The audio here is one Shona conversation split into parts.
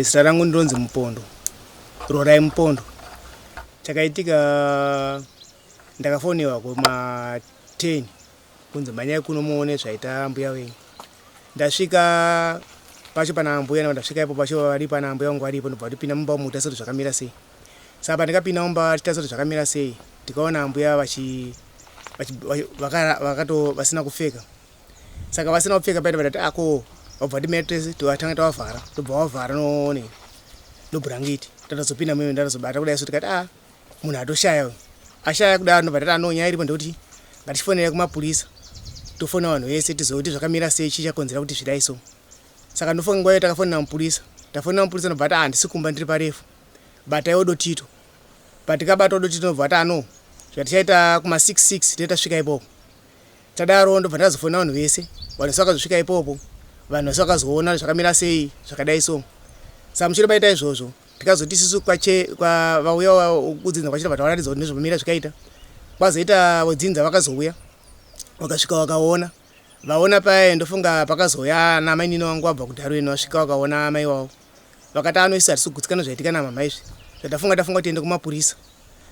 Zita rangu ndinonzi Mupondo, Rorai Mupondo. Chakaitika ndakafonewa kuma 10 kunzi mhanyai kuno muone zvaita mbuya wenyu. Ndasvika pacho pana mbuya ndasvika ipo pacho varipo ana mbuya vangu varipo ndobva vatipinda mumba umu tarisa kuti zvakamira sei. Saka pandikapinda mumba tichitarisa kuti zvakamira sei tikaona mbuya vachi vakato vasina kupfeka. Saka vasina kupfeka paita vatati ako vabva vati mattress tivatanga tavavhara tobva vavhara none nobhurangeti tatazopinda muyo ndatazobata kudai so tikati ah munhu atoshaya uyu ashaya kudaro ndobva tati ano nyaya iripo ndekuti ngatichifonera kumapurisa tofonera vanhu vese tizive kuti zvakamira sei chii chakonzera kuti zvidai so saka ndofunga nguva iyo takafonera mupurisa tafonera mupurisa ndobva ati ah handisi kumba ndiri parefu bataiwo dotito patikabatawo dotito ndobva ati ano zvatichaita kuma 66 tete tasvika ipopo Tadaro ndobva ndazofonera vanhu vese, vanhu vese vakazosvika ipopo, vanhu vese vakazoona zvakamira sei zvakadai so. Saka mushure maita izvozvo tikazoti isusu kwache kwa vauya kudzinza kwacho tobva tavaratidza kuti ndizvomira zvikaita. Kwazoita vedzinza vakazouya vakasvika vakaona vaona paye ndofunga pakazouya ana mainini vangu vabva kuDarwin vasvika vakaona amai vavo vakati ano isu hatisi kugutsikana zvaitika namama izvi zvatafunga tafunga kuti tiende kumapurisa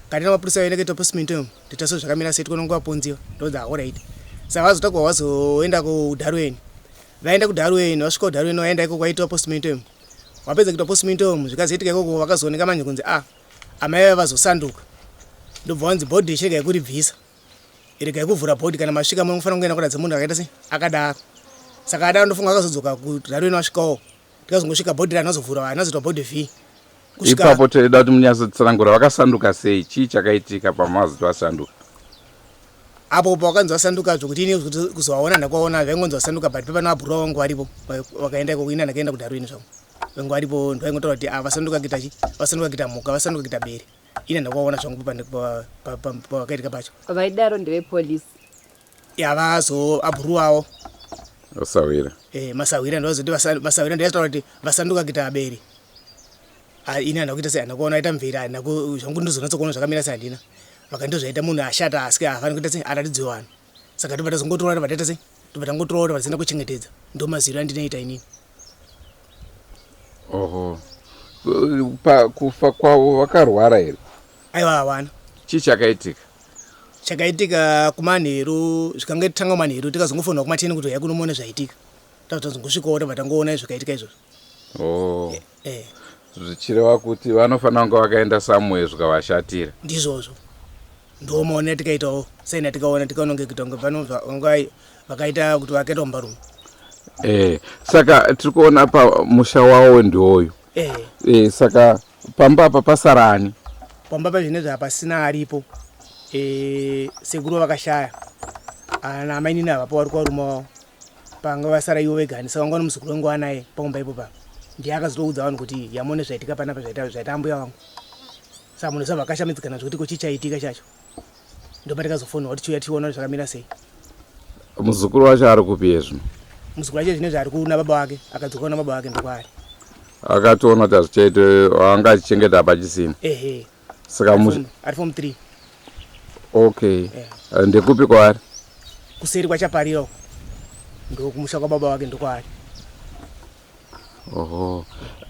Kati namapurisa vaenda kuita postmortem titaso zvakamira sei tikuona nguva ponziwa ndodza alright saka vazotakwa vazoenda kuDarwin vaenda kuDarwin vasvika kuDarwin vaenda ikoko vaitwa postmortem vapedza kuitwa postmortem zvikazoitika ikoko vakazooneka manje kunzi ah amai vaya vazosanduka ndobva vanzi bhodhi chiregai kuribvisa regai kuvhura bhodhi kana masvika munofanira kungoenda kuratidza munhu akaita sei akadaro saka adaro ndofunga vakazodzoka kuDarwin vasvikawo tikazongosvika bhodhi ranazovhura anazoitwa bhodhi v Ipapo toida kuti munyatsotsanangura vakasanduka sei, chii chakaitika pamazoti vasanduka? Apo pawakanzi vasanduka zvekuti ini kuzovaona ndakuvaona vaingonzi vasanduka but pepano abhuru vangu varipo vakaenda ikoko ini ndakaenda kuDarwin zvangu vangu varipo ndvaingotaura kuti ah, vasanduka kuita chi vasanduka kuita mhuka vasanduka kuita bere ini ndakuvaona zvangu pavakaitika pacho. Vaidaro ndevepolice. Ya vazo abhuru wavo. Masahwira. Eh, masahwira ndozoti masahwira ndaizotaura kuti vasanduka kuita bere. Ah, ini handina kuita sei handina kuona aita mvere handina zvangu ndozonatsa kuona zvakamira sei handina vakati ndozvaita munhu ashata asi haafaniri kuita sei aratidzwe vanhu saka tobva tazongotora tobva taita sei tobva tangotora tobva tisina kuchengetedza ndomaziro andinoita inini oho pakufa kwavo vakarwara here aiwa hawana chii chakaitika chakaitika kumanheru zvikange tanga manheru tikazongofonwa kumateni kuti huyai kunomuona zvaitika tazongosvikawo tobva tangoona zvakaitika izvozvo Oh. Eh, eh. Zvichireva kuti vanofanira kunge vakaenda somewhere zvikavashatira. Ndizvozvo. Ndomaonera tikaitawo saina tikaona tikaona kunge kuita kunge pano vakaita kuti vakaita umbarume. Eh, saka tiri kuona pa musha wawo ndiwoyu. Eh. Eh, saka pamba apa pasara ani? Pamba pa zvinezvi hapasina aripo. Eh, sekuru vakashaya. Ana amainini havapo vari kuvarume wavo. Panga vasara ivo vega saka vanga vane muzukuru wangu anaye paumba ipo pa ndiye akazotoudza vanhu kuti yamone zvaitika panapa zvaita zvaita ambuya vangu saka munhu sabva akashamidzikana zvekuti ko chii chaitika chacho ndopatikazofonwa kuti chiuya tichiona kuti zvakamira sei. Muzukuru wacho ari kupi iye zvino? Muzukuru wacho zvinezvi ari kuna baba vake akadzoka kuna baba vake ndokwaari. Akatoona kuti hazvichaite anga achichengeta hapachisina. Ehe. Saka ari form 3. Okay. Yeah. Ndekupi kwaari? Kuseri kwaChaparira uko. Ndokumusha kwababa wake ndokwaari. Oho.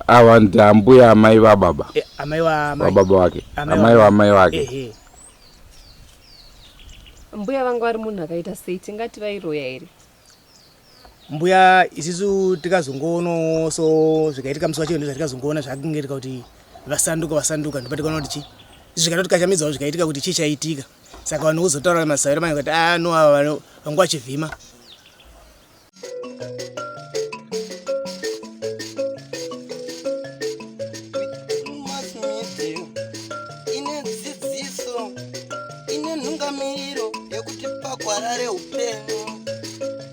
Ava ndiambuya amai vababa. Eh, amai wa amai. Vababa wake. Amai wa amai wake. Ehe. Mbuya vanga vari munhu akaita sei? Tingati vairoya here? Mbuya isisu tikazongoonawo so zvikaitika musi wacho ndozvatikazongoona zvakunge kuti vasanduka vasanduka ndopatikaona kuti chii zvikatoti kachamidzawo zvikaitika kuti chii chaitika saka vanhu vozotaura masavira manje kuti ah no ava vanga vachivhima. Ine dzidziso ine nhungamiriro yekutipa gwara reupenyu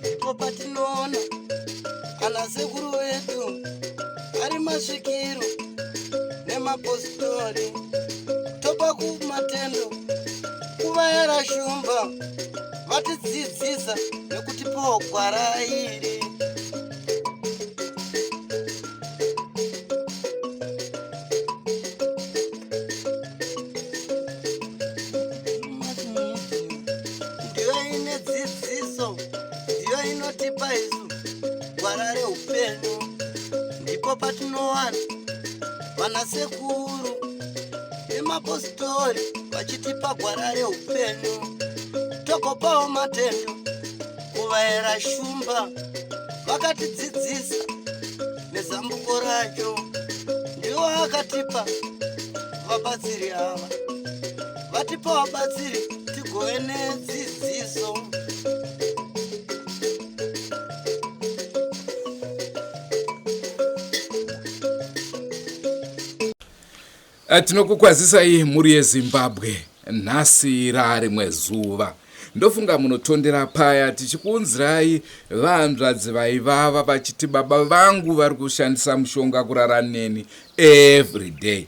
ndipo patinoona ana sekuru vedu ari masvikiro nemapositori topa kumatendo kuvayera shumba vatidzidzisa nekutipawo gwara iri. Ndiyo ine dzidziso, ndiyo inotipa isu gwara reupenyu. Ndipo patinowana Vanasekuru nemapositori vachitipa gwara reupenyu, togopawo matendo kuvaera Shumba vakatidzidzisa nezambuko racho, ndiwo akatipa vabatsiri ava, vatipa vabatsiri tigove nedzidziso. Tinokukwazisai mhuri yeZimbabwe. Nhasi rarimwe zuva, ndofunga munotondera paya tichikuunzirai vahanzvadzi vaivava vachiti baba vangu vari kushandisa mushonga kurara neni every day,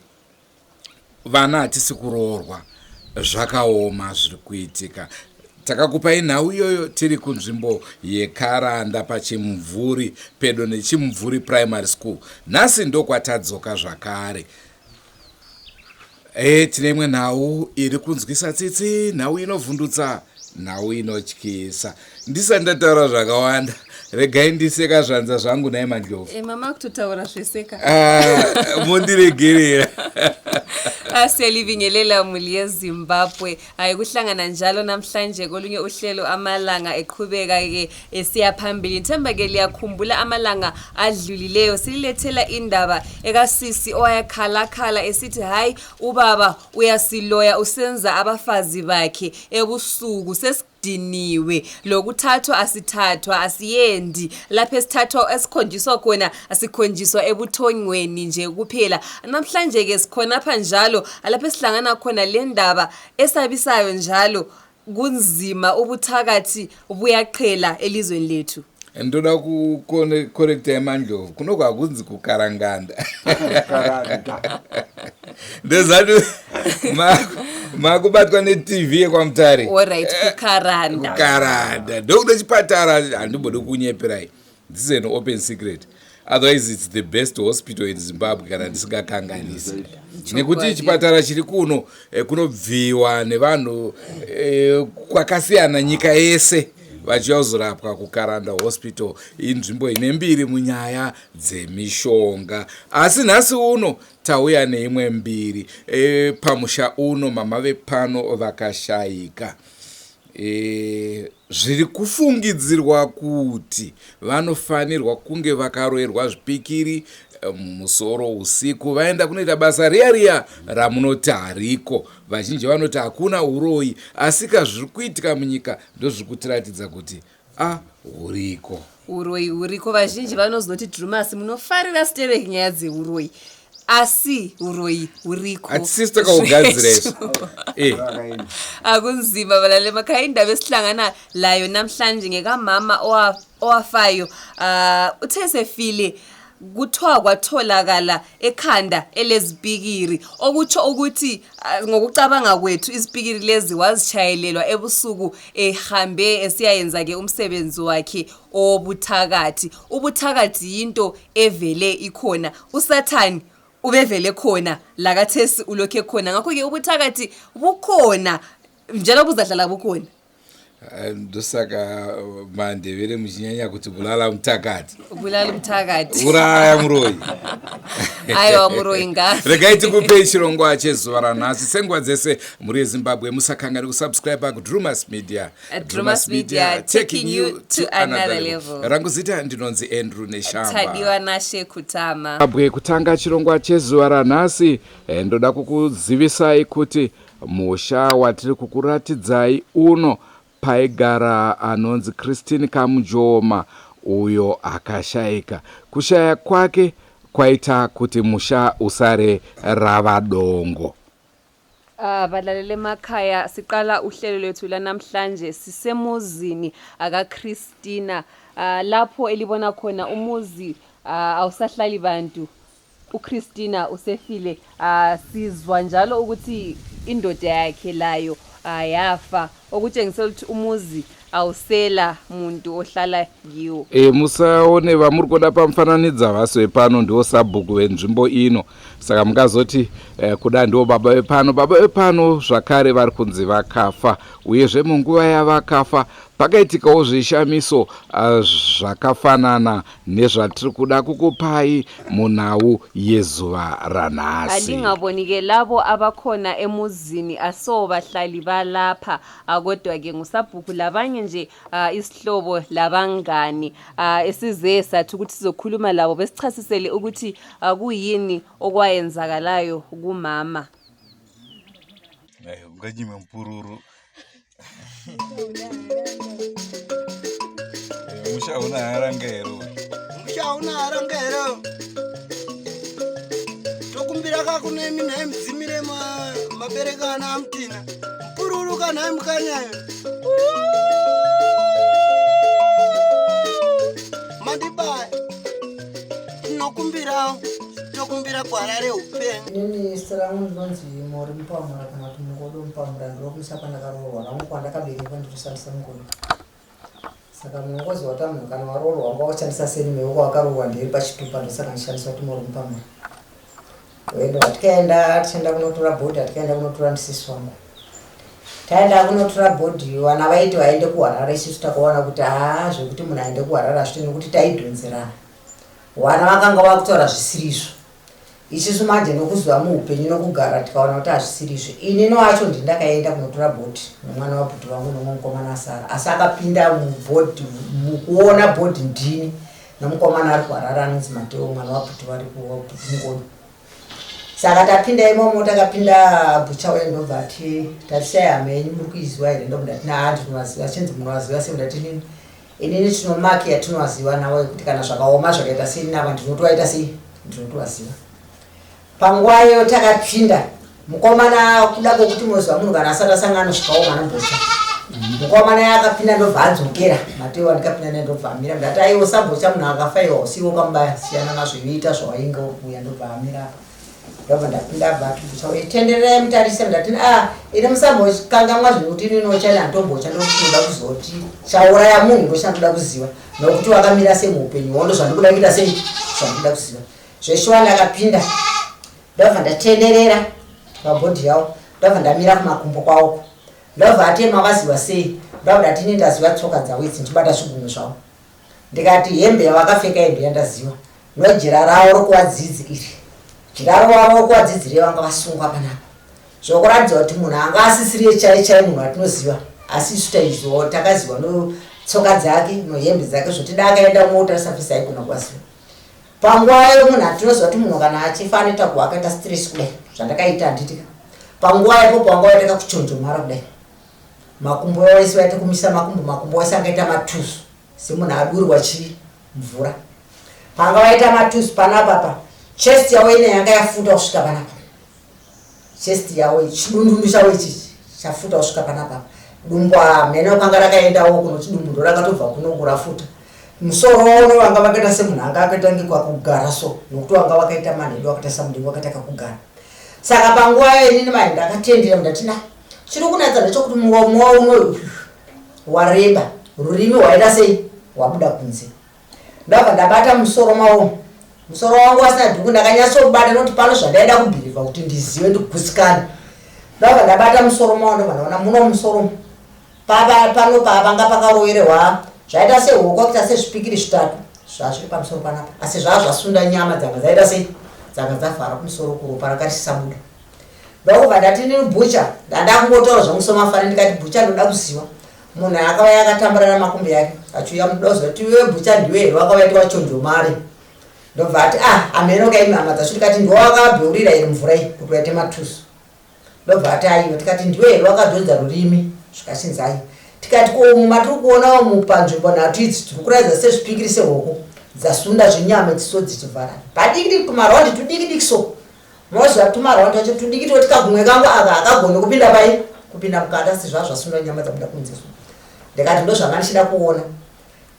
vana hatisi kuroorwa, zvakaoma zviri kuitika. Takakupai nhau iyoyo tiri kunzvimbo yeKaranda paChimumvuri, pedo neChimumvuri Primary School. Nhasi ndokwatadzoka zvakare. E, tine imwe nhau iri kunzwisa tsitsi, nhau inovhundutsa, nhau inotyisa. Ndisati ndataura zvakawanda, regai ndiseka zvanza zvangu nhai Mandlovu. E, mama kutotaura zveseka. Ah, mondiregerera. Siyalibingelela muli yeZimbabwe. Hayi, kuhlangana njalo namhlanje kolunye uhlelo, amalanga eqhubeka-ke esiya phambili. Ngithemba-ke liyakhumbula amalanga adlulileyo sililethela indaba ekasisi owayekhalakhala esithi hhayi, ubaba uyasiloya, usenza abafazi bakhe ebusuku, sesidiniwe lokuthathwa, asithathwa, asiyendi lapho esithathwa, esikhonjiswa khona, asikhonjiswa ebuthongweni nje kuphela. Namhlanje-ke sikhonapha njalo lapho esihlangana khona le ndaba esabisayo njalo kunzima, ubuthakathi buyaqhela elizweni lethu. Ndoda kukorekta yeMandlovu, kunoko hakunzi kuKaranganda, ndezati makubatwa neTV yekwaMutare. Alright, kuKaranda. Kukaranda ndokude chipatara, handimbodi kunyeperai, this is an open secret, otherwise it's the best hospital in Zimbabwe kana ndisingakanganisi, nekuti chipatara chiri kuno kunobviwa nevanhu kwakasiyana nyika yese vachiuya kuzorapwa kuKaranda Hospital. Inzvimbo ine mbiri munyaya dzemishonga. Asi nhasi uno tauya neimwe mbiri. Pamusha uno mama vepano vakashayika. Zviri kufungidzirwa kuti vanofanirwa kunge vakaroerwa zvipikiri mumusoro usiku vaenda kunoita basa riya riya ramunoti hariko. Vazhinji vanoti hakuna uroyi, asika zviri kuitika munyika ndozviri kutiratidza kuti a huriko. Uroyi huriko. Vazhinji vanozoti, "Drumas, munofarira stereki nyaya dzeuroyi," asi uroyi huriko. Hatisisi takaugadzira izvo. Akunzima balale makhaya. Indaba esihlangana layo namhlanje ngekamama owafayo. Uthe sefile kuthiwa kwatholakala ekhanda elezipikiri, okutsho ukuthi ngokucabanga kwethu izipikiri lezi wazishayelelwa ebusuku ehambe esiyayenza-ke umsebenzi wakhe obuthakathi. Ubuthakathi yinto evele ikhona, uSathani ubevele khona, lakathesi ulokhu ekhona, ngakho-ke ubuthakathi bukhona njalo buzahlala bukhona. Ndosaka maNdevere muchinyanya kuti bulala mutakati. Bulala umthakathi. Uraya muroyi. Aiwa, muroyi ngafe. Regai tikupei chirongwa chezuva ranhasi. Senguva dzese, mhuri yeZimbabwe, musakangani kusubscribe kuDrumas Media. Drumas Media, taking you to another level. Rangu zita ndinonzi Andrew Neshamba. Tadiwa Nashe Kutama. Zimbabwe, kutanga chirongwa chezuva ranhasi, ndoda kukuzivisai kuti musha watiri kukuratidzai uno paigara anonzi Christine Kamujoma, uyo akashayika. Kushaya kwake kwaita kuti musha usare rava dongo. Balalele emakhaya, siqala uhlelo lwethu lanamhlanje sisemuzini akaChristina, lapho elibona khona umuzi awusahlali bantu. UChristina usefile. Sizwa njalo ukuthi indoda yakhe layo yafa, okutshengisela ukuthi umuzi awusela muntu ohlala kiwo. Musaone vamuri kuona pamufananidza vaso vepano, ndiwo sabhuku venzvimbo ino, saka mungazoti kuda ndiwo baba vepano. Baba vepano zvakare vari kunzi vakafa, uyezve munguva yavakafa Pakaitikawo zvishamiso zvakafanana nezvatiri kuda kukupai munhau yezuva ranhasi. Alingaboni-ke labo abakhona emuzini aso bahlali balapha kodwa-ke ngusabhuku labanye nje isihlobo labangani esize sathi ukuthi sizokhuluma labo besichasisele ukuthi kuyini okwayenzakalayo kumama. Unganyime mpururu musha hauna haranga here musha hauna haranga here tokumbira kakunemi nhai mudzimire mabereka ana amutina mpururu kanhai mukanyayo mandibaya tinokumbirawo tokumbira gwara reupenyu Inini zita rangu ndinonzi Mori Mupamura kana kuti Mukodo Mupamura ndiro kumusha kwandakaroorwa rangu kwandakaberekwa nditoshandisa mukodo saka munongoziva kuti munhu kana waroorwa wanga wachandisa seni meoko wakaroorwa ndiri pachitupa ndosaka ndishandisa kuti Mori Mupamura Wendo hatikaenda tichienda kunotora bhodhi hatikaenda kunotora ndisisi wangu taenda kunotora bhodhi vana vaiti vaende kuharare isusu takaona kuti haa zvekuti munhu aende kuharare hazviti nekuti taidhonzerana Vana vakanga vakutaura zvisiri izvo. Isisu manje nokuziva muupenyu nokugara tikaona kuti hazvisiri izvo. Ini noacho ndini ndakaenda kunotora bhodhi nomwana wabhuti vangu nomwe mukomana asara. Asi akapinda mubhodhi mukuona bhodhi ndini nomukomana ari kuHarare anonzi Mateo mwana wabhuti vari kuwabhuti Mukono. Saka tapinda imomo takapinda bhucha uye ndobva ati tarisai hama yenyu muri kuiziva here ndobva ndati naa ndinovaziva achinzi munovaziva sei ndati nini Inini tino mark yatinovaziva nawo yekuti kana zvakaoma zvakaita sei nava ndinotovaita sei ndinotovaziva. Panguva iyo takapinda mukomana kuda kwokuti moziva munhu kana asati asangana zvikaoma anombotya. Mukomana yakapinda ndobva adzokera Mateo andikapinda naye ndobva amira ndati aiwa usambotya munhu akafa iwa usiwe ukamubaya siyana nazvo iwe ita zvawainge uri kuuya ndobva amira apa. Ndobva ndapinda bva tuchauye tendererai mutarise ndati ah ini musambokangamwa zvekuti ini nochani handitombocha ndokuti kuzoti chauraya munhu ndochandoda kuziva nokuti wakamira sei muupenyu hwo ndozvandikuda kuita sei zvandikuda kuziva zveshuwa ndakapinda ndobva ndatenderera pabhodhi yawo ndobva ndamira kumakumbo kwawoko ndobva atema vaziva sei ndobva ndati ini ndaziva tsoka dzavo idzi ndichibata zvigunwe zvavo Ndikati hembe yavakapfeka iyi ndoyandaziva nojira ravo rokuva dzidzi iri jira ravo rokuva dzidzi riye vanga vasungwa panapa zvokuratidza kuti munhu anga asisiriye chai chai munhu atinoziva asi isu taizivawo takaziva notsoka dzake nohembe dzake zvoti da akaenda motarisa fesi aigona kuvaziva panguva iyo munhu atinoziva kuti munhu kana achifa anoita kuva akaita stress kudai zvandakaita handitika panguva ipopo wanga waita kakuchonjomara kudai makumbo ese vaita kumisa makumbo makumbo ese angaita matuzu semunhu adurwa chii mvura panga vaita matuzu panapa pa chest yavo ine yanga yafuta kusvika panapa chest yavo chidundundu chavo ichi chafuta kusvika panapa dumbu hameno kwanga rakaendawo kuno chidumbu ndo rakatobva kuno kurafuta musoro uno vanga vakaita semunhu anga akaita ngekakugara so nokuti vanga vakaita manhedu vakaita samudengu vakaita kakugara saka panguva iyo inini mai ndakatendera ndati na Chiri kunetsa ndechekuti muromo wauno uyu wareba, rurimi rwaita sei rwabuda kunze. Ndabva ndabata musoro mawo, musoro wangu wasina dhuku ndakanyatsobata nokuti pano zvandaida kubhirivha kuti ndizive ndigutsikane. Ndabva ndabata musoro mawo ndobva ndaona muno musoro pava pano pavanga pakaroverehwa zvaita sehoko kuita sezvipikiri zvitatu zvazviri pamusoro panapa asi zvaa zvasunda nyama dzanga dzaita sei dzanga dzavhara kumusoro kuropa ranga richisabuda. Ndokubva ndati ndini bhucha ndandakungotaura zvangu somafana ndikati bhucha ndoda kuziva munhu akauya akatambarara makumbo yake achiuya munoda kuziva kuti iwe bhucha ndiwe here wakauya tiwachonjomare ndobva ati ah ameno kaimi hama dzacho ndikati ndiwe wakabheurira here mvura iyi kuti waite matusu ndobva ati aiwa tikati ndiwe here wakadhonza rurimi zvikachinzi aiwa tikati ko umu matiri kuona umu panzvimbo nhatu idzi tiri kuratidza sezvipikiri sehoko dzasunda zvinyama idziso dzichivharana padikidiki tumaraundi tudikidiki so Moziva tumarwa twacho tudiki toti kagumwe kangu aka hakagoni kupinda pai kupinda mukati asi zvaa zvasundwa nyama dzabuda kunze so ndikati ndozvanga ndichida kuona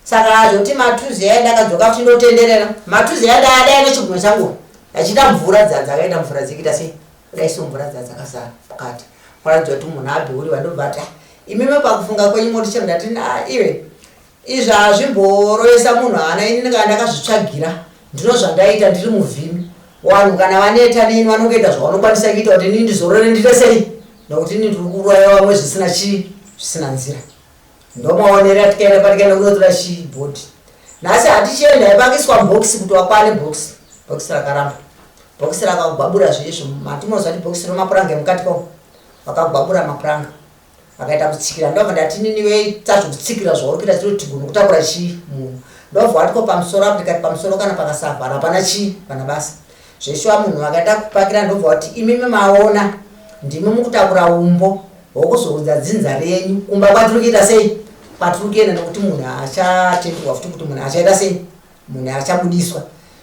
saka zvekuti matuzi aya ndakadzoka futi ndotenderera matuzi aya ndaadaya nechigumwe changu achiita mvura dza dzakaita mvura dzikuita sei kudai so mvura dza dzakazara mukati kuratidza kuti munhu abheuriwa ndobva ati ah, imimi pakufunga kwenyu moti chero ndati iwe Izvi hazvimborovesa munhu hana ini kana ndakazvitsvagira ndinozvandaita ndiri muvhimi wanhu kana vaneta neni vanongoita zvavanokwanisa kuita kuti ini ndizorore ndiite sei nokuti ini ndiri kuuraya vamwe zvisina chii zvisina nzira. Ndomaonero atikaenda patikaenda kunotora chibhodhi. Nhasi hatichienda ipakiswa bhokisi kuti wakwane bhokisi. Bhokisi rakaramba. Bhokisi rakagwabura zveizvo. Matinoziva kuti bhokisi romapuranga emukati ko. Vakagwabura mapuranga. Vakaita kutsikira ndobva ndati nini weita zvekutsikira zvauri kuita chiro tigone kutakura chii munhu. Ndobva wati ko pamusoro apo ndikati pamusoro kana pakasavhara hapana chii pana basa. Zveshuwa munhu vakaita kupakira ndobva wati imimi maona ndimi mukutakura umbo hwokuzoudza dzinza renyu kumba kwatiri kuita sei kwatiri kuenda nekuti munhu haachatendwa futi kuti munhu achaita sei munhu achabudiswa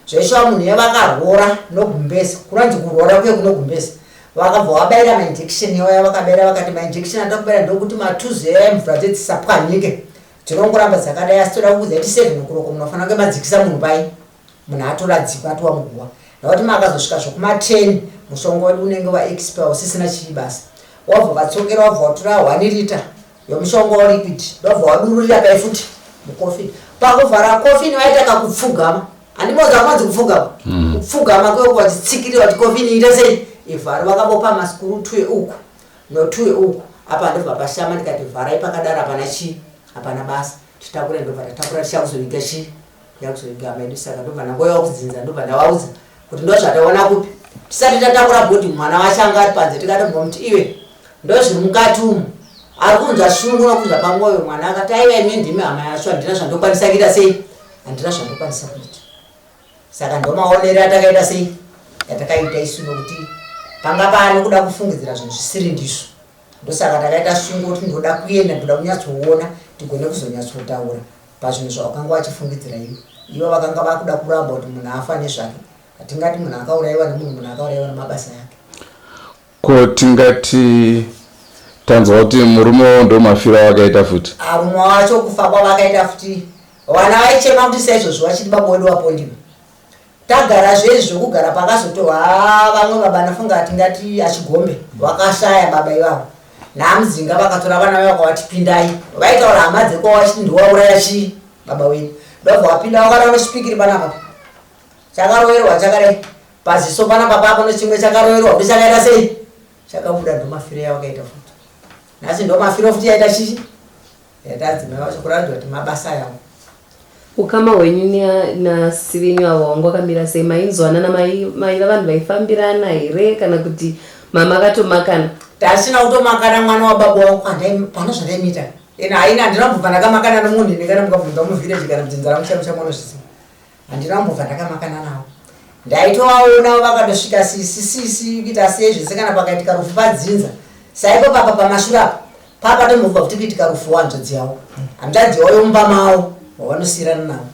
zveshuwa munhu iye vakarora nogumbezi kunonzi kurora kuye kunogumbezi vakabva vabaira mainjection yawaya vakabaira vakati mainjection anoda kubaira ndokuti matuzu yaya mvura dzedzisapwanyike dzinongoramba dzakadai asi toda kukuudza kuti seven o'clock munofanira kunge madzikisa munhu pai munhu atoradzikwa atowa muguva nekuti makazosvika zvekuma 10 mushonga wedu unenge waexpire usisina chii basa wabva vatsokera wabva watora 1 liter yomushonga weliquid ndobva wadururira pai futi mukofini pakuvhara kofini vaita kakupfugama handimoza kunonzi kupfugama mm. kupfugama kweko vachitsikirira kuti kofini ite sei ivhari vakabopa masikuru tuye uku notuye uku apa ndobva pashama ndikati vharai pakadaro hapana chii hapana basa titakure ndobva tatakura tichakuzoviga chii yakuzoviga medu saka ndobva ndangoyawo kudzinza ndobva ndavaudza kuti ndozvataona kupi tisati tatakura bhodhi mwana wacho anga ari panze tikatombwa muti iwe ndozviri mukati umu ari kunzwa shungu nokunzwa pamwoyo mwana akati aiwa imi ndimi hama yacho handina zvandokwanisa kuita sei handina zvandokwanisa kuita saka ndomaonero atakaita sei yatakaita isu nokuti panga paane kuda kufungidzira zvinhu zvisiri ndizvo ndosaka takaita shungu kuti ndoda kuenda ndoda kunyatsoona tigone kuzonyatsotaura pazvinhu zvawakanga wachifungidzira iwe ivo vakanga vakuda kuramba kuti munhu afa nezvake hatingati munhu akaurayiwa nemunhu munhu akaurayiwa nemabasa yake ko tingati tanzwa kuti murume wavo ndo mafiro awakaita futi arume wacho kufa kwavakaita futi vana vaichema kuti saizvozvo vachiti baba wedu wapondiwa tagara zvezvi zvokugara pakazotorwa vamwe baba nafunga tingati achigombe vakashaya baba ivavo namudzinga vakatora vana vavo vakavati pindai vaitaura hama dzekwa vachiti ndiwauraya chii baba wenyu ndobva wapinda wakarova nechipikiri panapa chakaroverwa chakadai paziso panapa papo nechimwe chakaroverwa kuti chakaita sei chakabuda ndomafiro yawakaita futi nhasi ndomafiro futi yaita chichi yaita adzimai vacho kuratidza kuti mabasa yavo Ukama hwenyu nasisi venyu avo wanga wakamira sei? Mainzwanana maiva vanhu vaifambirana here kana kuti mama akatomakana? Tasina kutomakana mwana wababa wangu pane zvandaimita ina haina handina kumbobva ndakamakana nomunhu ini kana mukabvunza muvillage kana mudzinza rangu chaivo chamunozviziva handina kumbobva ndakamakana navo ndaitovaona vakatosvika sisi sisi kuita sei zvese kana pakaitika rufu padzinza saipo papa pamashure apa Papa tombobva kuti kuitika rufu wanzvadzi yavo hanzvadzi yavo yomumba mavo wavanosiyirana navo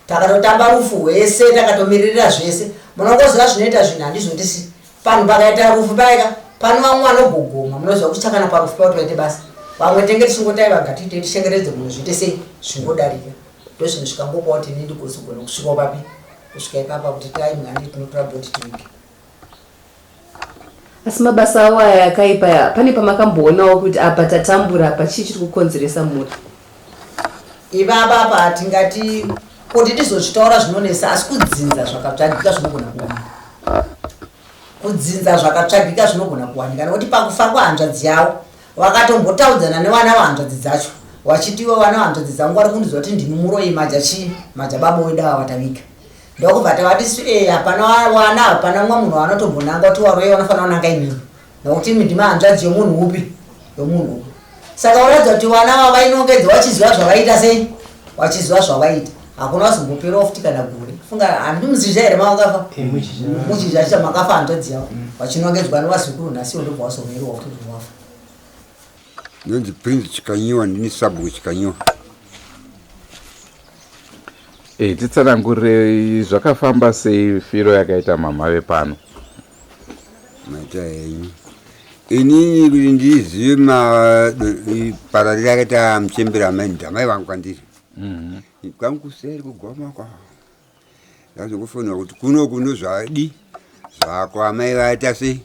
takatotamba rufu hwese takatomiririra zvese munongoziva zvinoita zvinhu handizvondisi panhu pakaita rufu paika pano vamwe vanogogoma munoziva kuti chakana parufu pakuti vaite basa vamwe tenge tichingotaiva ngatiitei tichengetedze munhu zviite sei zvingodarika ndozvinhu zvikangopawo kuti ini ndigozogona kusvikawo papi kusvika ipapa kuti time handi tinotora body tiwiki Asi mabasa awo aya akaipa aya pane pamakamboonawo kuti apa tatambura apa chii chiri kukonzeresa mhuri? Ivava apa hatingati kuti tizozvitaura zvinonetsa asi kudzinza zvakatsvagika zvinogona kuwanika. Kudzinza zvakatsvagika zvinogona kuwanika nekuti pakufa kwehanzvadzi yavo vakatombotaudzana nevana vahanzvadzi dzacho vachiti ivo vana vahanzvadzi dzangu vari kundiziva kuti ndimi muroyi maja chii maja baba wedu ava vataviga. Ndokubva tavati isu eh hapana wana hapana mumwe munhu wanotombonanga kuti waroyi vanofanira kunanga imimi nokuti imi ndimi hanzvadzi yomunhu upi yomunhu upi saka uratidza kuti vana ava vainongedza vachiziva zvavaita sei vachiziva zvavaita hakuna vazomboperawo futi kana gore funga handi muzizha here mavakafa eh, muzhizha chicha makafa hanzvadzi yavo mm. vachinongedzwa nevazukuru nhasi iwo ndobva vazomerwa futi kuti wafa Ndonzi Prince Chikanyiwa, ndini sabhuku Chikanyiwa. Eh, titsanangurire zvakafamba sei firo yakaita mama vepano. Maita henyu. Inini kuti ndizive mapararira akaita muchembere amai ndamai vangu kwandiri. Mm -hmm. Kwangu kuseri kugoma kwa. Ndazongofonera kuti kuno kuno zvadi zvako amai vaita sei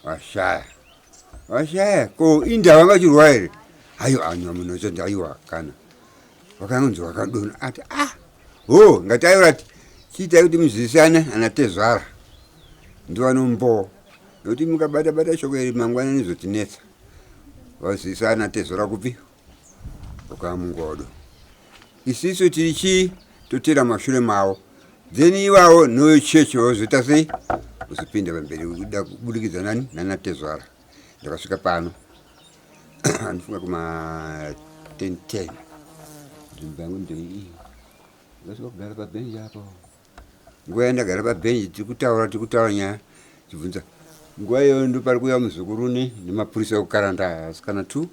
vashaya. Vashaya ko inda vanga vachirwa here? Ayo anywa munhu wacho aiwa kana. Vakanonzi vakadonha ati ah ho ngataiura chiitai kuti muzisane ana tezvara ndivanombo nokuti mukabata bata shoko iri mangwana nizotinetsa vazisana tezvara kupi Ukamungodo isisu tiri chii totera mashure mavo then iwawo nochechi vozoita sei uzopinda pamberi kuda kubudikidza nani nanatezvara ndakasvika pano andifunga kuma 10 10 nzvimbo yangu ndoii ndakasvika kugara pabhenji apo nguva yandagara pabhenji tiri kutaura tiri kutaura nyaya chibvunza nguva iyoyo ndopari kuuya muzukuru ne nemapurisa ekukaranda asikana two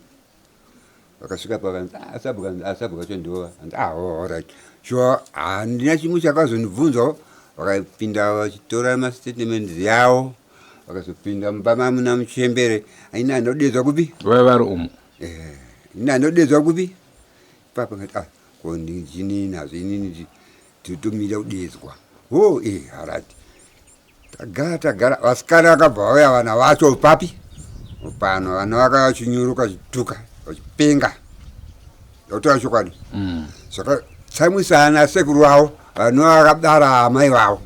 vakasvika pakanzi ah, sabhuka ah, sabhuka cho ndivo anzi ah oh, alright sure handina chimwe chakazondibvunzawo vakapinda vachitora mastatements yavo vakazopinda mumba mamuna muchembere aina andodedzwa kupi vaiva vari umu eh, ina andodedzwa kupi papa ngati ah ko ndinini nazvo inini totomira kudedzwa ho e eh, alright Tagara tagara vasikana vakabva vauya vana vacho papi pano vana vakauya vachinyuruka vachituka vachipenga ndakutaura chokwadi mm. zvakatsamwisa ana sekuru vavo vanova vakabara amai vavo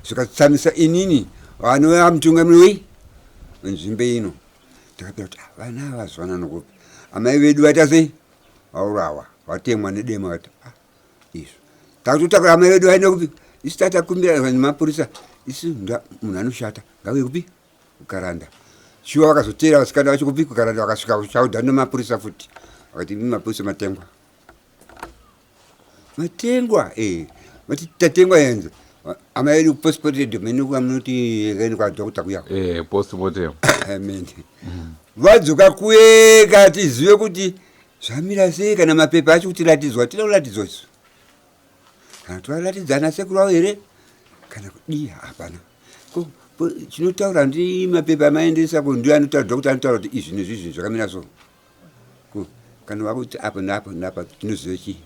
zvikatsamwisa inini vanova mutungamiri wei wenzvimbo ino ndakapira kuti ah, vana ava zvana nokupi amai vedu vaita sei vaurawa vatemwa nedemo vati ah, izvo takutotakura amai vedu vaenda kupi isu tatakumbira mapurisa isu munhu anoshata ngauye kupi kukaranda shuwa vakazoteera vasikana vacho kupi kukaranda vakasvika kuchaudha nemapurisa futi vakati imi mapurisa matengwa matengwa e eh, vati tatengwa yenze amai vedu postmortem mene munoti ekaini kwadokta kuya eh, postmortem amen vadzoka kuye katizive kuti Zvamira sei kana mapepa acho kutiratidzwa tida kuratidzwa isu kana tovaratidza ana sekuru avo here kana kudii hapana ko chinotaura ndi mapepa amaendesa ko ndiyo anotaura doctor anotaura kuti izvi nezvi zvinhu zvakamira so ko kana vakuti apo naapo naapa tinoziva chii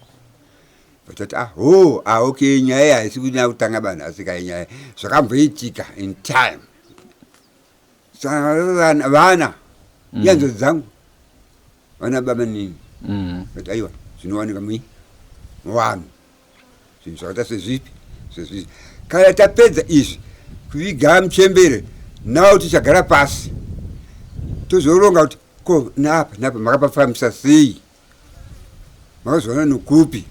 vatati ah ho ah okay nyaya iyi haisi kuina kutanga banhu asi kai nyaya zvakamboitika in time saka vana vana ihanzvadzi dzangu vana baba nini mm. but aiwa zvinowanika mui muvanhu zvinhu zvakaita sezvipi sezvipi kana tapedza izvi kuviga muchembere now tichagara pasi tozoronga kuti ko naapa naapa makapafambisa sei makazoona nokupi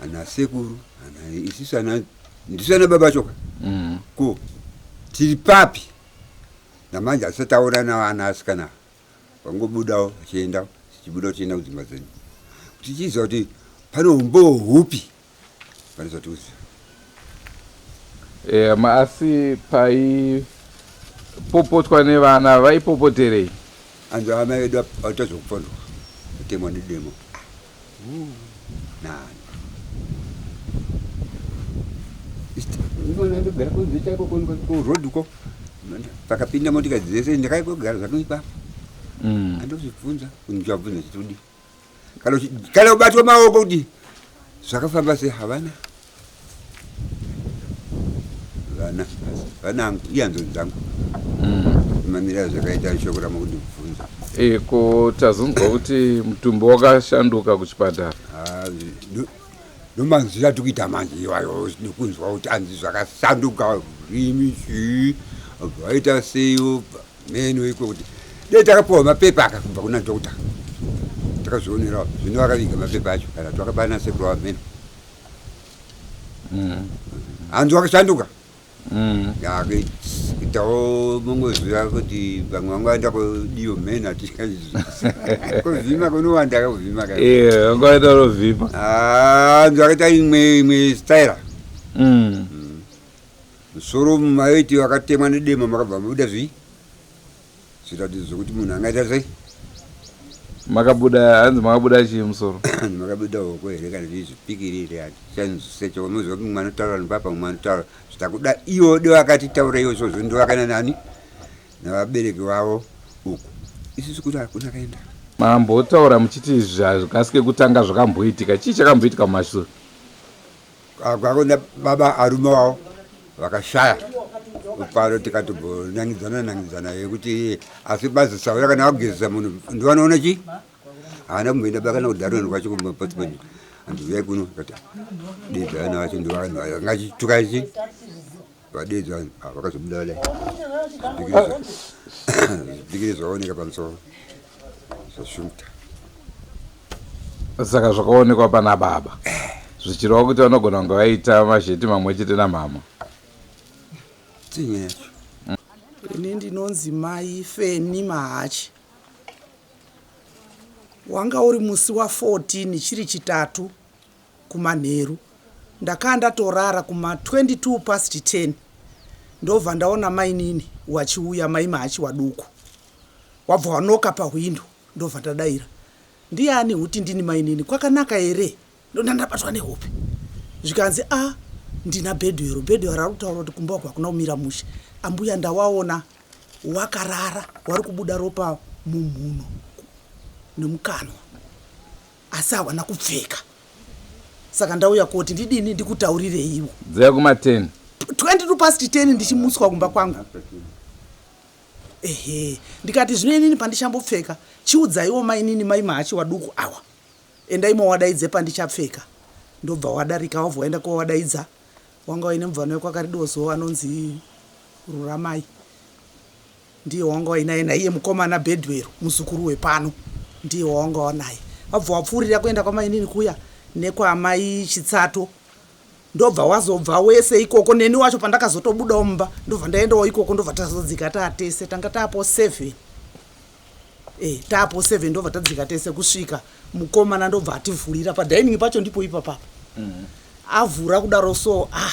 ana sekuru ana isisu ana ndisu ana baba choka mm. ko tiri papi namanje asati aonana vana asikana Vangobudawo vachienda tichibuda tichienda kudzimba dzedu tichiziva kuti pane umbowo hupi pane zvatikuziva. Eh, asi paipopotwa nevana vaipopoterei? Anzi amai vedu vatazokupondwa kutemwa nedemo nani ndogara kunze chaiko kuroad uko pakapinda motikari dzese ndakaigogara zvangu ipapo mm. andozvibvunza ndichabvunza chiti kudii kana kubatwa maoko kuti zvakafamba sei havana vana vanangu ihanzvadzi dzangu mm. mamira zvakaita shoko ramakundibvunza e, ko tazonzwa kuti mutumbi wakashanduka kuchipatara ah, ndomanzwira atiri kuita manje iwayo nekunzwa kuti anzi zvakasanduka rimi chii vaita seiwo meno iko kuti dei takapiwa mapepa aka kubva kuna doctor takazvionerawo zvino vakaviga mapepa acho kana twakabana sekuru wavo meno mm. hanzi wakashanduka Mm. Kuitawo mongoziva kuti vamwe vanga vaenda kudiyo mheni atikuvhima kunowanda kakuvhima ka eh, vanga vaenda kunovhima ah, nzi vakaita imwe imwe staira mm. mm. musoro maiti vakatemwa nedemo makabva mabuda zvii Zviratidzo zvekuti munhu angaita sei? Makabuda hanzi makabuda chii musoro? Makabuda hoko here kana zvii zvipikiri here handichasecho unoziva kuti mumwe anotaura nepapa mumwe anotaura zvitakuda iwo de vakatitaura iwo izvozvo ndovakana nani navabereki vavo uku isusu kuti hakuna kaenda. Mambotaura muchiti zvakasike kutanga zvakamboitika chii chakamboitika mumashure? Kwakona baba arume wavo vakashaya pano tikatombonangidzana nangidzana yekuti asi bazi sauya kana vakugezesa munhu ndovanoona chii haana kumboenda bakana kudharoni kwacho kumapotiponi andiyai kuno kati dedza vana vacho ndovangachituka chi vadedza vakazobuda vadai zvipikiri zvaoneka pamusoro zvashumta. Saka zvakaonekwa pana baba zvichireva kuti vanogona kunge vaita mazheti mamwe chete namama. Tsinye yacho. Ini ndinonzi mai Feni Mahachi. Wanga uri musi wa 14 chiri chitatu kumanheru. Ndakaa ndatorara kuma 22 past 10 ndobva ndaona mainini wachiuya mai Mahachi waduku. Wabva wanoka pahwindo ndobva ndadaira. Ndiani huti ndini mainini kwakanaka here? Ndonda ndabatwa nehope. Zvikanzi a ndina Bhedhuero. Bhedhuero ari kutaura kuti kumba uku hakuna kumira mushe. Ambuya ndawaona wakarara wari kubuda ropa mumhuno nemukanwa asi hawana kupfeka. Saka ndauya koti ndidini ndikutaurireiwo. Dziya kuma 10. 22 past 10 ndichimutswa kumba kwangu. Ehe ndikati zvino inini pandichambopfeka chiudzaiwo mainini mai Mahachi waduku awa. Endai mowadaidze pandichapfeka. Ndobva wadarika wabva waenda kowadaidza. Wanga waine mubvana wekwaKaridozo anonzi Ruramai. Ndiye wanga wainaye naiye mukomana Bedwell muzukuru wepano. Ndiye wawanga wanaye. Wabva wapfuurira kuenda kwamainini kuya nekwaamai Chitsato. Ndobva wazobva wese ikoko neni wacho pandakazotobudawo mumba ndobva ndaendawo ikoko ndobva tazodzika taatese tanga taapo 7. Eh, taapo 7 ndobva tadzika tese kusvika mukomana ndobva ativhurira padining pacho ndipo ipapapa. Avhura kudaro so ah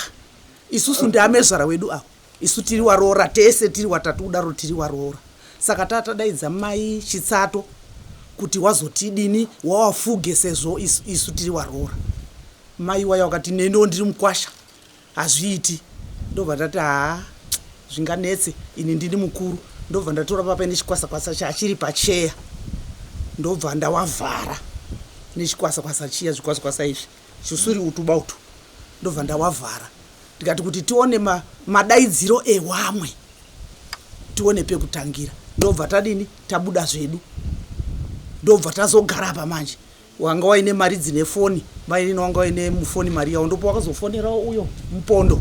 isusu ndiamezvara wedu ava. Isu tiri waroora tese tiri watatu kudaro tiri waroora. Saka tatadaidza mai Chitsato kuti wazotidini wawafuge sezvo isu, isu tiri waroora. Mai waya wakati neniwo ndiri mukwasha hazviiti. Ndobva ndati haa zvinganetse ini ndini mukuru. Ndobva ndatora papa nechikwasa-kwasa chachiri pacheya. Ndobva ndawavhara nechikwasa-kwasa chiya zvikwasa-kwasa izvi chusuri utuba utu. Ndobva ndawavhara ndikati kuti tione ma, madaidziro ewamwe tione pekutangira. Ndobva tadini tabuda zvedu. Ndobva tazogara apa manje. Wanga waine mari dzine foni mainini wanga waine mufoni mari yawo ndopo wakazofonerawo uyo mupondo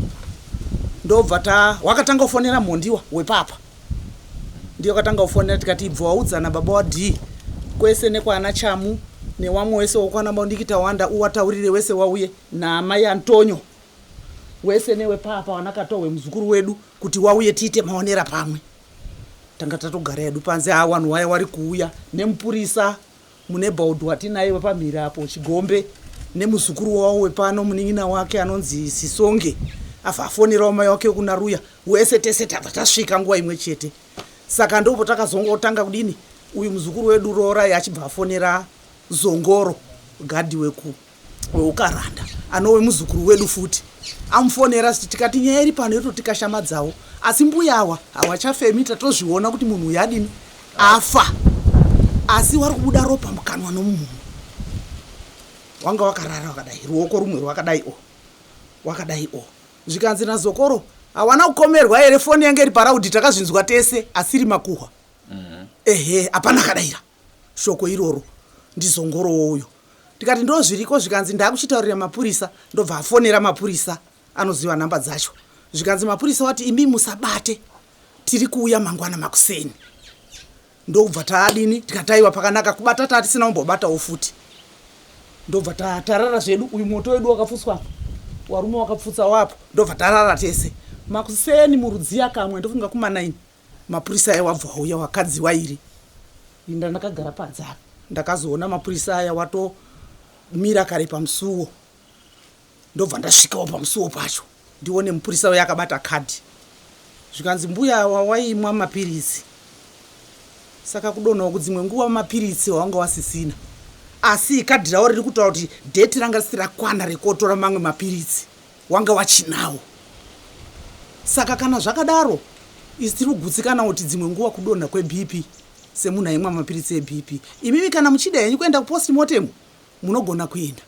ndobva ta wakatanga kufonera mhondiwa wepapa ndiye wakatanga kufonera tikati ibva waudzana baba wa D kwese nekwaana Chamu newamwe wese wokwana Maundiki Tawanda uwataurire wese wauye naamai Antonio wese newepapa wanakatohwe muzukuru wedu kuti wauye tiite maonera pamwe tanga tatogara hedu panze haa wanhu waya wari kuuya nemupurisa Mune bhaudhi watinaye wepamhiri apo, Chigombe, nemuzukuru wavo wepano, munin'ina wake anonzi Sisonge, abva afonerawo mai wake wekuNaruya. Wese tese tabva tasvika nguva imwe chete. Saka ndipo takazongotanga kudini, uyu muzukuru wedu Roorai achibva afonera Zongoro, gadhi weku weukaranda anove muzukuru wedu futi amufonera tikati nyaya iri pano yototikashamadzawo asi mbuya awa hawachafemi tatozviona kuti munhu uyu adini afa asi wari kubuda ropa mukanwa nomumhuno wanga wakarara wakadai ruoko rumwe rwakadai o wakadai o zvikanzi nazokoro hawana kukomerwa here foni yange iri paraudhi takazvinzwa tese asiri makuhwa ehe hapana akadaira shoko iroro ndizongorowo uyo ndikati ndozviriko zvikanzi ndakuchitaurira mapurisa ndobva afonera mapurisa anoziva nhamba dzacho zvikanzi mapurisa wati imi musabate tiri kuuya mangwana makuseni ndobva taadini tikataiwa pakanaka kubata tatisina kumbobatawo futi ndobva tarara zvedu uyu moto wedu wakapfutswa apa warume wakapfutsa wapo ndobva tarara tese makuseni murudziya kamwe ndofunga kuma 9 Mapurisa aya wabva wauya wakadzi wairi inda ndakagara panze apa ndakazoona mapurisa aya watomira kare pamusuwo ndobva ndasvikawo pamusuwo pacho ndione mupurisa uya akabata kadhi zvikanzi mbuya awa waimwa mapiritsi saka kudonha uku dzimwe nguva mapiritsi wanga wasisina asi kadhi rawo riri kutaura kuti dheti ranga risiri rakwana rekotora mamwe mapiritsi wanga wachinawo saka kana zvakadaro isu tiri kugutsikana kuti dzimwe nguva kudonha kwebp semunhu aimwa mapiritsi ebp imimi kana muchida henyu kuenda kupost mortem munogona kuenda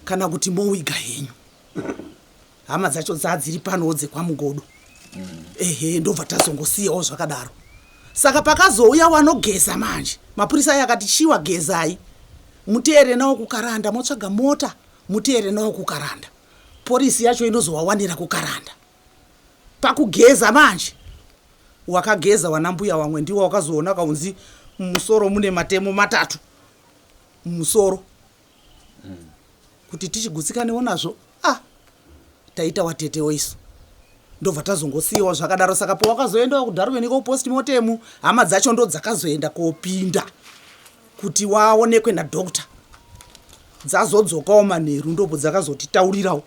kana kuti mowiga henyu hama dzacho dzadziri panowo dzekwamugodo ehe ndobva tazongosiyawo zvakadaro saka pakazouya wanogeza manje mapurisa aye akati chiwa gezai muteere nawo kukaranda motsvaga mota muteere nawo kukaranda Porisi yacho inozowawanira kukaranda. Pakugeza manje wakageza wanambuya wamwe ndiwo wakazoona kaunzi mumusoro mune matemo matatu mumusoro. Kuti tichigutsikanewo nazvo ah taita watetewo isu ndobva tazongosiyiwa zvakadaro saka pawakazoendawo kudarwin kopostmortem hama dzacho ndo dzakazoenda kopinda kuti waonekwe nadoctor dzazodzokawo manheru ndopo dzakazotitaurirawo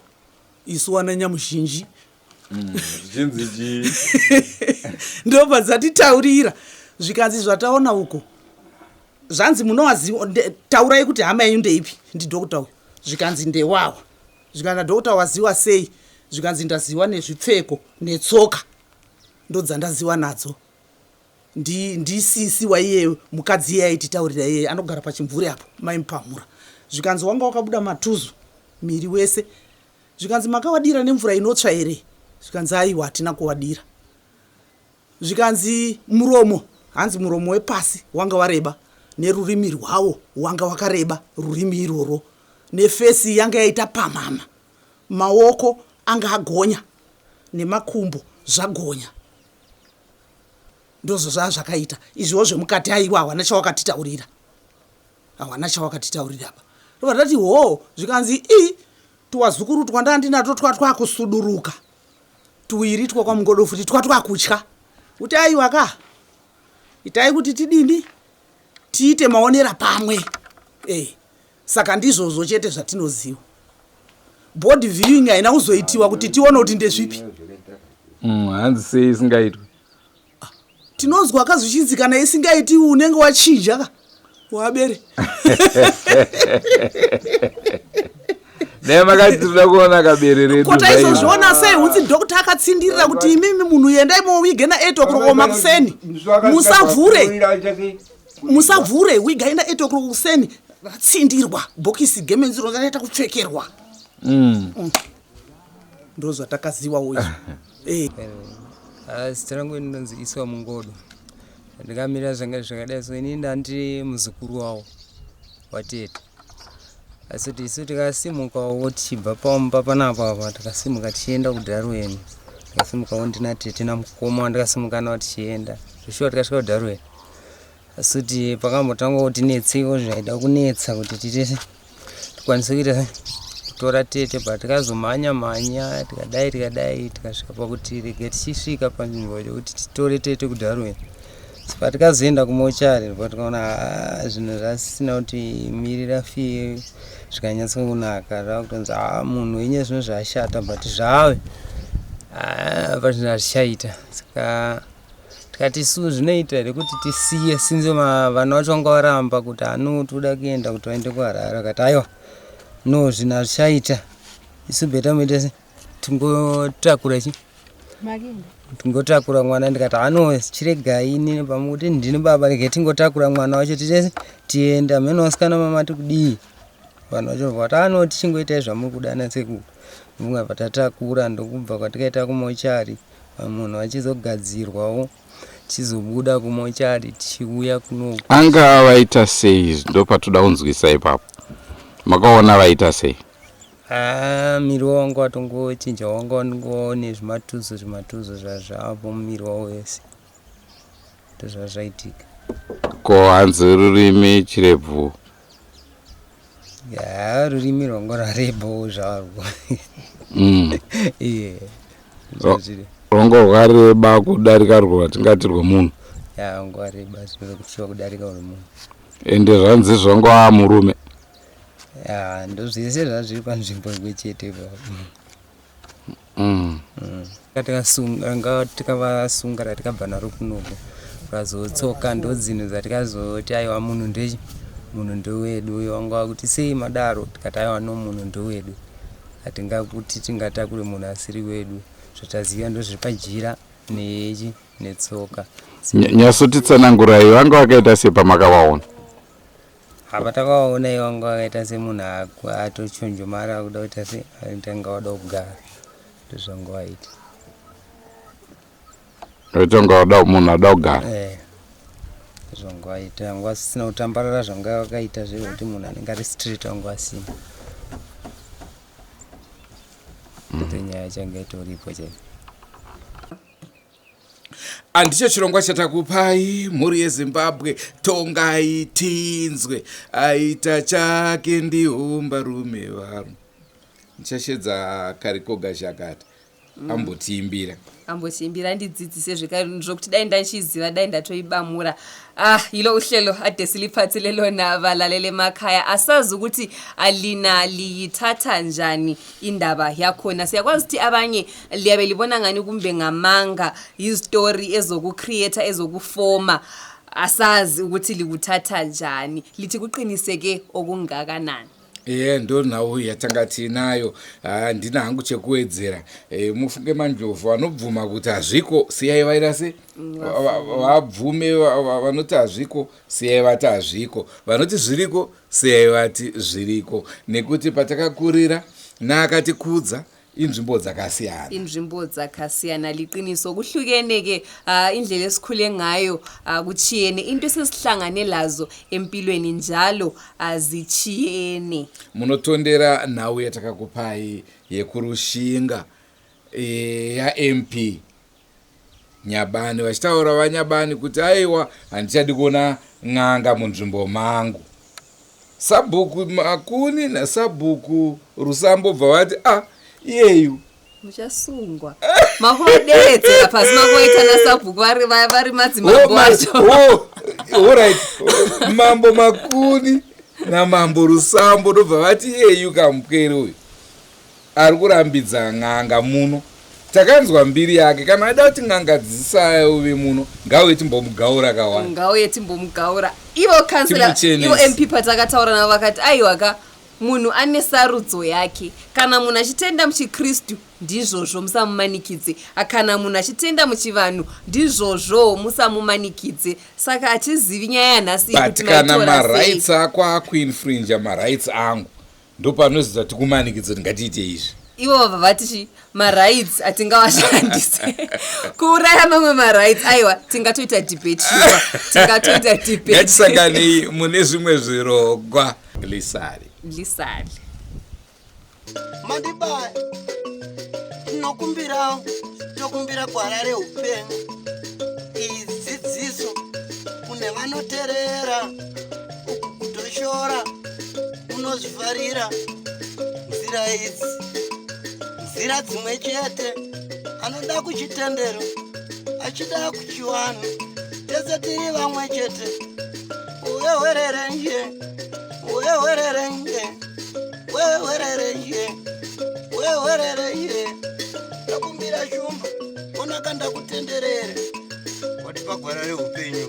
isu wana nyamuzhinji zvichinzi mm, chii ndobva dzatitaurira zvikanzi zvataona uko zvanzi munowaziva taurai kuti hama yenyu ndeipi ndidokta uyu zvikanzi ndewawa zvikanzi nadokta waziwa sei zvikanzi ndaziwa nezvipfeko netsoka ndodzandaziwa nadzo ndisisi waiye mukadzi iye aititaurira iyeye anogara pachimvuri apo maimupamura zvikanzi wanga wakabuda matuzu miri wese zvikanzi makawadira nemvura inotsva here zvikanzi aiwa hatina kuwadira Zvikanzi muromo hanzi muromo wepasi wanga wareba nerurimi rwawo wanga wakareba rurimi irworwo nefesi yanga yaita pamhama maoko anga agonya nemakumbo zvagonya ndozvo zvaa zvakaita izviwo zvemukati aiwa hawana chawakatitaurira hawana chawakatitaurira apa ndobva tati hoo zvikanzi i tuwazukuru twandandinato twatwakusuduruka tuwiri twakwamungodo futi twatwakutya kuti aiwa ka itai kuti tidini tiite maonera pamwe e saka ndizvozvo chete zvatinoziva body viewing haina kuzoitiwa kuti tione kuti ndezvipi mm, hanzi sei isingaitwi ah, tinonzwa ka zvichinzi kana isingaitiwi unenge wachinja ka wabere naye makati tinoda kuona kabere redu ko taizozviona sei hunzi doctor akatsindirira kuti imimi munhu endai mowige na 8 o'clock makuseni musavhure musavhure wiga enda 8 o'clock kuseni ratsindirwa bhokisi gemenzi rakaita kupfekerwa mm. mm. ndozvatakaziwawo izvo eh. Ah, zita rangu inonzi iswa mungodo Ndikamira zvanga zvakadai so ini ndandiri muzukuru wawo watete asi kuti isu tikasimukawo tichibva pamba panapa apa takasimuka tichienda kudharuweni ndikasimukawo ndina tete namukoma wandikasimuka nawo tichienda zveshuwa tikasvika kudharuweni asi kuti pakambotanga kuti netseiwo zvaida kunetsa kuti tiite tikwanise kuita kutora tete but tikazomhanya mhanya tikadai tikadai tikasvika pakuti rege tichisvika panzvimbo yekuti titore tete kudarwin patikazoenda kumochari ndipo tikaona ah, zvinhu zvasisina kuti mirira fiye zvikanyatsa kunaka zvakutonzi a ah, munhu inye zvino zvashata but zvave ah, but zvinhu hazvichaita saka tikati isu zvinoita here kuti tisiye since vana vacho vanga varamba kuti ano toda kuenda kuti vaende kuharare vakati aiwa no zvinhu hazvichaita isu beta muite se tingotakura chi tingotakura mwana ndikati ano chiregai ini pamukuti ndini baba rege tingotakura mwana wacho titese tienda mheno vasikana mamati kudii vanhu vacho vati ano tichingoitai zvamuri kuda nasekuru ndobva tatakura ndokubva kwatikaita kumochari Munhu achizogadzirwawo tichizobuda kumochari tichiuya kunoku. Anga vaita sei ndopatoda kunzwisa ipapo. Makaona vaita sei? Ah, miri wangu watongochinja wanga wandingoone zvimatuzo zvimatuzo zvazvapo mumiri wawo wese ndozvazvaitika. Ko hanzi rurimi chirebvu Ya, rurimi rwangu rwarebawo zvarwo. Mm. Iye. Rwanga rwareba kudarika rwo rwatingati rwemunhu. Ya, rwanga rwareba zvekuchiwa kudarika rwemunhu. Ende zvanzi zvanga waa murume. Ya, ndozvese zvazviri panzvimbo imwe chete ipapo. Mm. Mm. Takasunga tikavasunga ratikabva naro kunoko vazotsoka ndodzinhu dzatikazoti aiwa munhu ndechi munhu ndewedu uyo wanga wakuti sei madaro tikati aiwa no munhu ndewedu hatingakuti tingatakure munhu asiri wedu zvataziva ndozviri pajira nechi netsoka Nyasotitsanangurai vanga vakaita sei pamakavaona? Apa takaona iye wanga wakaita semunhu atochonjomara akuda kuita se aitanga wada kugara ndozvanga waita. Waitanga wada munhu ada kugara. Eh. Zvanga waita wanga wasina kutambarara zvanga wakaita zvekuti munhu anenge ari straight wanga wasina. Ndonyaya yanga itoripo chete. Handicho chirongwa chatakupai mhuri yeZimbabwe. Tongai tinzwe. Aita chake ndihombarume varo. Ndichashedza Karikoga Zhakata ambotiimbira. Ambotiimbira andidzidzise zvekare zvokuti dai ndachiziva dai ndatoibamura. Ah, yilo uhlelo ade siliphathele lona balalele emakhaya. Asazi ukuthi alina liyithatha njani indaba yakhona. Siyakwazi ukuthi abanye liyabe libona ngani kumbe ngamanga, yizitori ezokucreate, ezokufoma. Asazi ukuthi likuthatha njani, lithi kuqiniseke okungakanani. Ehe, ndo nhau yatanga tiinayo. Handina hangu chekuwedzera. E, mufunge Mandlovu vanobvuma kuti hazviko, siyai vaita se vabvume. Vanoti hazviko, siyai vati hazviko. Vanoti zviriko, siyai vati zviriko, nekuti patakakurira naakatikudza inzvimbo dzakasiyana. Inzvimbo dzakasiyana, liqiniso. Kuhlukene-ke indlela esikhule ngayo, kuchiyene. Into esesihlangane lazo empilweni njalo azitshiyene. Munotondera nhau yatakakupai yekuRushinga, e, yaMP Nyabani vachitaura vaNyabani kuti aiwa, handichadi kuona n'anga munzvimbo mangu. Sabhuku Makuni nasabhuku Rusambo bva vati a iyeyu muchasungwa, makuvaderedzera pasi, makuvaita nasabhuku vari madzimambo acho. Oh, alright, mambo Makuni namambo Rusambo ndobva vati iyeyu kamupwere uyu ari kurambidza n'anga muno, takanzwa mbiri yake. Kana ada kuti n'anga dzisauve muno, ngauye timbomugaura kawanda. Ngauye timbomugaura. Ivo kansela, Timuchenese. ivo MP, patakataura navo vakati aiwa ka, munhu ane sarudzo yake. Kana munhu achitenda muchiKristu, ndizvozvo, musamumanikidze. Kana munhu achitenda muchivanhu, ndizvozvo, musamumanikidze. Saka hatizivi nyaya yanhasi But kuti kana maitora sei. Marights ako akuinfrinja marights angu, ndopanozoita tikumanikidza kuti ngatiite izvi. Ivo vabva vati chi marights atingawashandise kuuraya mamwe marights. Aiwa, tingatoita debate, shuwa tingatoita debate. Ngatisanganei mune zvimwe zvirongwa. Lisari. Lisali. Mandibaya, tinokumbirawo, tokumbira gwara reupenyu. Iyi dzidziso kune vanoterera, uku kutoshora unozvifarira. Nzira idzi nzira dzimwe chete, anoda kuchitendero, achida kuchiwanhu, tese tiri vamwe chete. Uwewererenje, uwewererenje, wewererenje, wewererenje. Ndakumbira shumba, onaka ndakutenderere, watipa gwara reupenyu.